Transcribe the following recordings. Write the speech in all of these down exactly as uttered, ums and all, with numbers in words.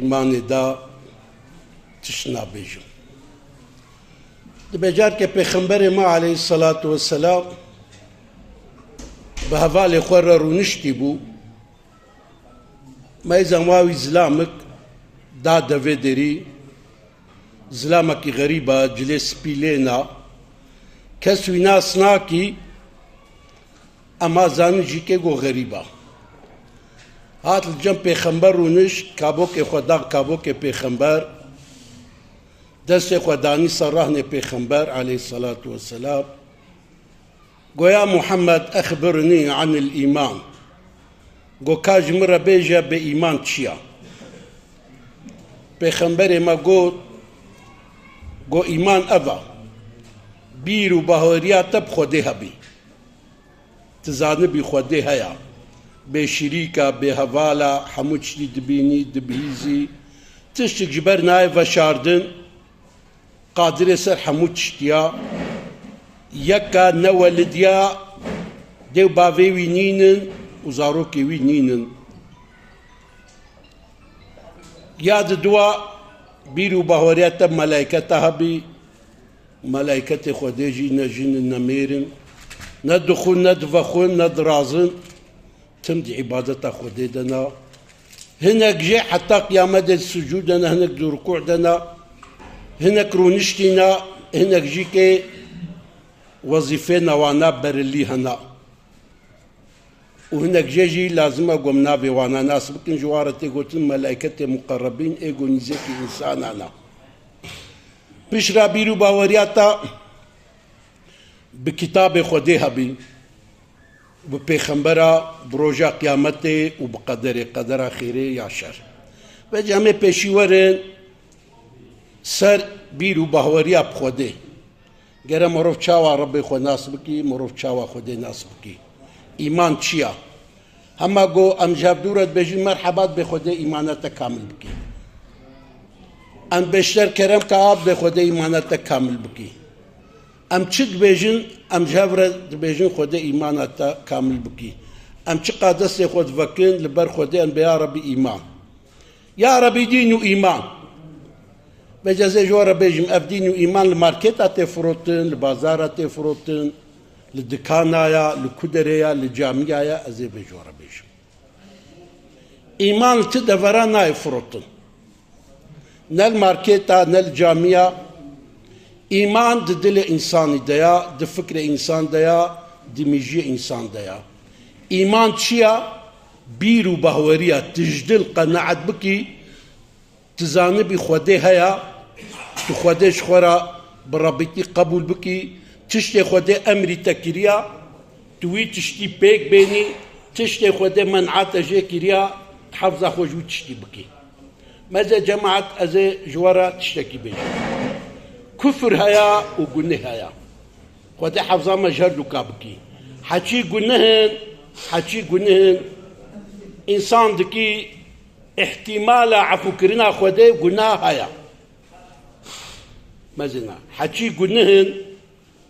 Îmanê de tişt nabêjim. Dibe carke Pêxemberê me aleyhisselatu vesselam bi hevalê xwe re rûniştî bû. Meyzan wa wî zilamik da devê derî, zilamekî xerîba, cilê spî lêna, kes wî nas nakî, ema zanin jî kê go xerîba. Hat li cem Pêxember rûnişt, kabokê xwe da kabokê Pêxember, destê xwe danî ser rehnê Pêxember aleyhisselatu vesselam. Go ya Muhammed, exbirnî anil îman. Go ka ji min re bêje bê îman çi ya? Pêxemberê me got, go îman ev a. Bîr û bahweriya te bi Xwedê hebî. Tu zanibî Xwedê heya. Bê şirîka, bê hevala, hemû tiştî dibînî, dibihîzî. Tiştik ji ber nayê veşardin. Qadirê ser hemû tiştiya, yeka newelidiya, dê û bavê wî nînin û zarokê wî nînin. Ya di dua bîr û bahweriya te melayketa hebî, melayketê Xwedê jî ne jin in ne mêr in, ne dixwin, ne divexwin, ne dirazin. Tim di îbadeta Xwedê de ne. Hinek jê heta qiyamet de di sucû de ne, hinek di rukû de ne. Hinek rûniştî ne, hinek jî kê wezîfê newana berillî hene. Û hinek jê jî lazim e ku em navê wana nas bikin, ji wan re tê gotin melayketê muqerrebîn, ê ku nîzekî însanan e. Pişra bîr û baweriya te bi kitabê Xwedê hebî. Bi pêxembera, bi roja qiyametê û bi qederê, qedera xêrê ya şer. Vêca em ê pêşî werin ser bîr û bahweriya bi Xwedê. Gere mirov çawa Rebbê xwe nas bikî, mirov çawa Xwedê nas bikî. Îman çi ya? Hema go em ji hev dû re dibêjin merheba, dibê Xwedê îmana te kamil bikî. Em bêşter kerem ka, dibê Xwedê îmana te kamil bikî. Em çi dibêjin, em ji hev re dibêjin Xwedê îmana te kamil bikî. Em çiqa destê xwe divekin, li ber Xwedê em dibê ya Rebî îman. Ya Rebî dîn û îman. Vêca ez ê ji we re bêjim, ev dîn û îman li marketa tê firotin, li bazara tê firotin, li dikana ya, li ku derê ya, li camiya ya, ez ê vê ji we re bêjim. Îman li ti devera nayê firotin. Ne li marketa, ne li camiya. Îman di dilê însanî de ya, di fikrê însan de ya, di mîjiyê însan de ya. Îman çi ya? Bîr û bahweriya tu ji dil qenaet bikî, tu zanibî Xwedê heya, tu Xwedê ji xwe re bi Rebîtî qebûl bikî, tiştê Xwedê emrî te kiriya, tu wî tiştî pêk bênî, tiştê Xwedê men'a te jê kiriya, tu hefza xwe ji wî tiştî bikî. Meze cemaet, ez ê ji we re tiştekî bêjim. Kufr heya û guneh heya. Xwedê hefza me ji her du ka bikî. Heçî guneh in, heçî guneh in, însan dikî, îhtîmala efûkirina Xwedê gunah heye. Mezina. Heçî guneh in,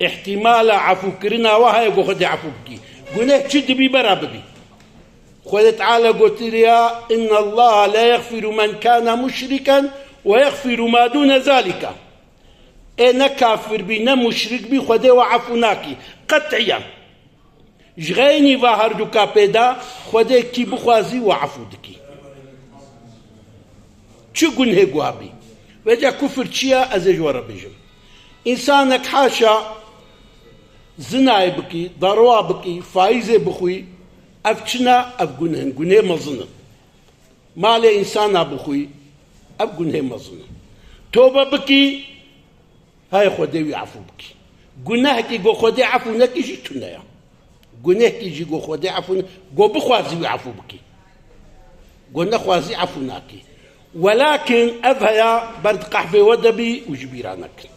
îhtîmala efûkirina we heye ku Xwedê efû bikî. Guneh çi dibî bera bibî. Xwedê Teala gotiriya, "Inna Allaha la yaghfiru men kana mushrikan ve yaghfiru ma dune zalika." Ê ne kafir bî, ne muşrik bî, Xwedê we efû nakî. Qet'iyan. Ji xeynî va herduka pê de Xwedê kî bixwazî we efû dikî. Çi gunhê guha bî? Vêca kufir çi ye? Ez ê ji we re bêjim. Însanek haşa zinayê bikî, darowa bikî, faîzê bixwî, ev çi ne? Ev gunhin, gunhê mezin in. Malê însana bixwî, ev gunhê mezin in. Tobe bikî, Hay Xwedê wî efû bikî. Gunehkî go Xwedê efû nekî jî tune ya. Gunehkî jî go Xwedê efû ne-, go bixwazî wî efû bikî. Go nexwazî efû nakî. Welakin ev heya ber di qehvê we de bî û ji bîra nekin.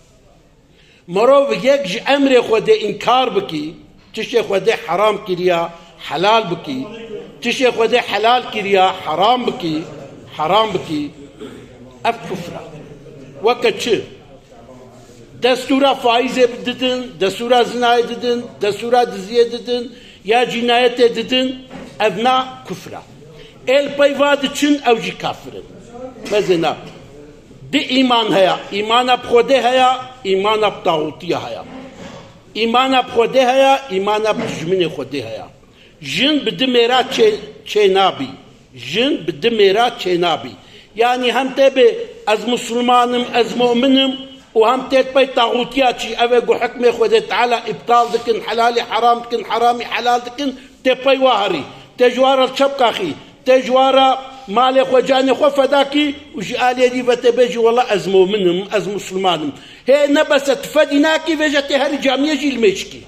Mirov yek ji emrê Xwedê înkar bikî, tiştê Xwedê heram kiriya, helal bikî, tiştê Xwedê helal kiriya, heram bikî, heram bikî, ev kufr e. Weke çi? Destûra faîzê didin, destûra zinayê didin, destûra diziyê didin, ya cînayetê didin, ev na kufr e. Ê li pey va diçin, ew jî kafir in. Mezêna. Di îman heye. Îmana bi Xwedê heye, îmana bi taxûtiya heye. Îmana bi Xwedê heye, îmana bi dijminê Xwedê heye. Jin bi di mêra çê-, çênabî. Jin bi di mêra çênabî. Yanî hem tê bê ez Musulman im, ez mu'min im û hem tê pey taxûtiya çî. Ev ê ku hikmê Xwedê Teala îptal dikin, helalî heram dikin, heramî helal dikin, tê pey wa herî. Tê ji wa re çepka xî. Tê ji wa re malê xwe, canê xwe feda kî û ji aliyê dî ve tê bêjî, wela ez mu'min im, ez Musulman im. Hê ne bes e, tu fedî nakî, vêje tê herî camiyê jî li mêj kî.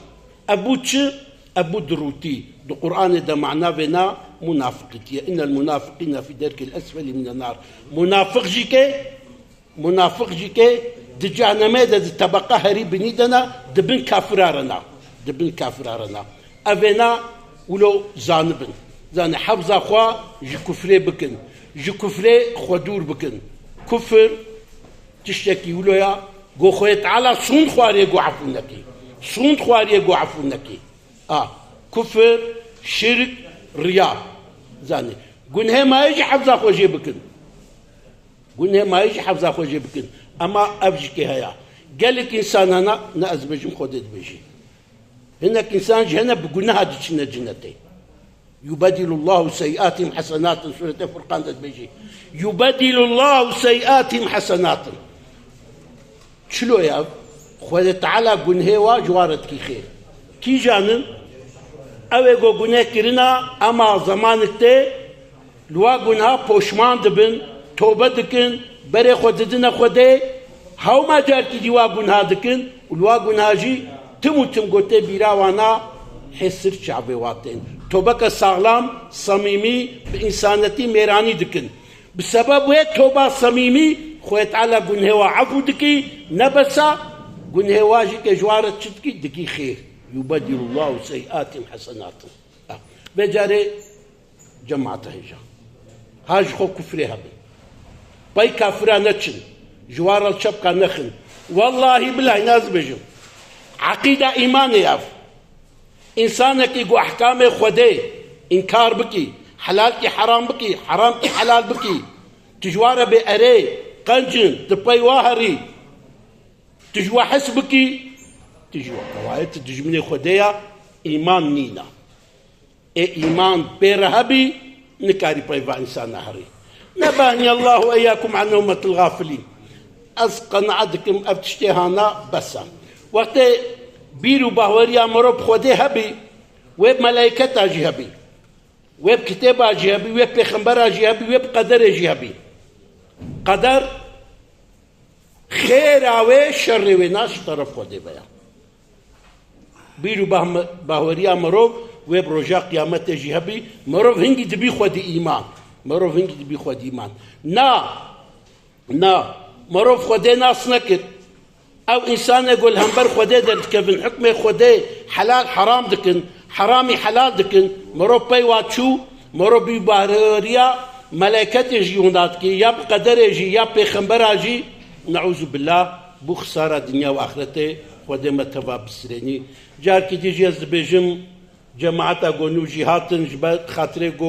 Ev bû çi? Ev bû dirûtî. Di Qur'anê de mana vêna munafiqîtî ye. Innel munafiqîne fî derkil esfelî minen nar. Munafiq jî ke, munafiq jî ke di cehnemê de di tebeqa herî binî de ne, di bin kafira re ne. Di bin kafira re ne. Ev vêna wilo zanibin. Zanê hefza xwe ji kufrê bikin. Ji kufrê xwe dûr bikin. Kufir tiştekî wilo ya, go Xwedê Teala sûnd xwariyê go efû nekî. Sûnd xwariyê go efû nekî. A, kufir, şirk, riya. Zanî. Gunhê mayê jî hefza xwe jê bikin. Gunhê mayê jî hefza xwe jê bikin. Ema ev jî kê heya. Gelek însan hene, ne ez bêjim, Xwedê dibêjî. Hinek însan jî hene bi guneha diçine cinetê. Yubedilullahu seyyiatihim hasenatin, Sûretê Furqan de dibêjî. Yubedilullahu seyyiatihim hasenatin. Çilo ye ev? Xwedê Teala gunhê wa ji wa re dikî xêr. Kîjan in? Ew ê ku guneh kirina, ema zemanek tê, li wa gunha poşman dibin, tobe dikin, berê xwe didine Xwedê, hewma carkî dî wa gunha dikin û li wa gunha jî tim û tim gotê bîra wana hêsir çavê wa tên. Tobeke saxlam, samîmî, bi însanetî mêranî dikin. Bi sebeb wê toba samîmî Xwedê Teala gunhê wa efû dikî, ne besa gunhê wa jî ke ji wa re çi dikî, dikî xêr. Yubedilullahu seyyiatihim hasenatin. Ah, vê carê cemaata hêja. Ha ji xwe kufrê hebin. Pey kafira neçin. Ji wa re çepka nexin. Wellahî bilahî ne ez bêjim. Eqîda îmanê ev. Însanekî ku ehkamê Xwedê înkar bikî, helalkî heram bikî, heramkî helal bikî, tu ji wa re bê erê, qenc in, tu pey wa herî, tu ji wa hes bikî, tu ji wa kewayê tu dijminê Xwedê ya, îman nîna. Ê îman pê re hebî, nikarî pey va însana herî. Nebahniyallahu eyyakum an newmetil gafilîn. Ez qenaet dikim ev tiştê hana bes e. Wextê bîr û bahweriya mirov bi Xwedê hebî, wê bi melayketa jî hebî, wê bi kitêba jî hebî, wê bi pêxembera jî hebî, wê bi qederê jî hebî. Qeder xêra wê, şerê wê na ji teref Xwedê ve ya. Bîr û bahme-, bahweriya mirov wê bi roja qiyametê jî hebî, mirov hingî dibî xwedî îman. Mirov hingî dibî xwedî îman. Na, na, mirov Xwedê nas nekir. Ew însanê ku li hember Xwedê derdikevin, hukmê Xwedê helal heram dikin, heramî helal dikin, mirov pey wa çû, mirov bî bahweriya melayketê jî wina dikî, ya bi qederê jî, ya pêxembera jî, neûzubillah, bû xisara dinya û axretê, Xwedê me teva bisirênî. Carkî dî jî ez dibêjim, cemaeta ku nû jî hatin, ji ber xatirê ku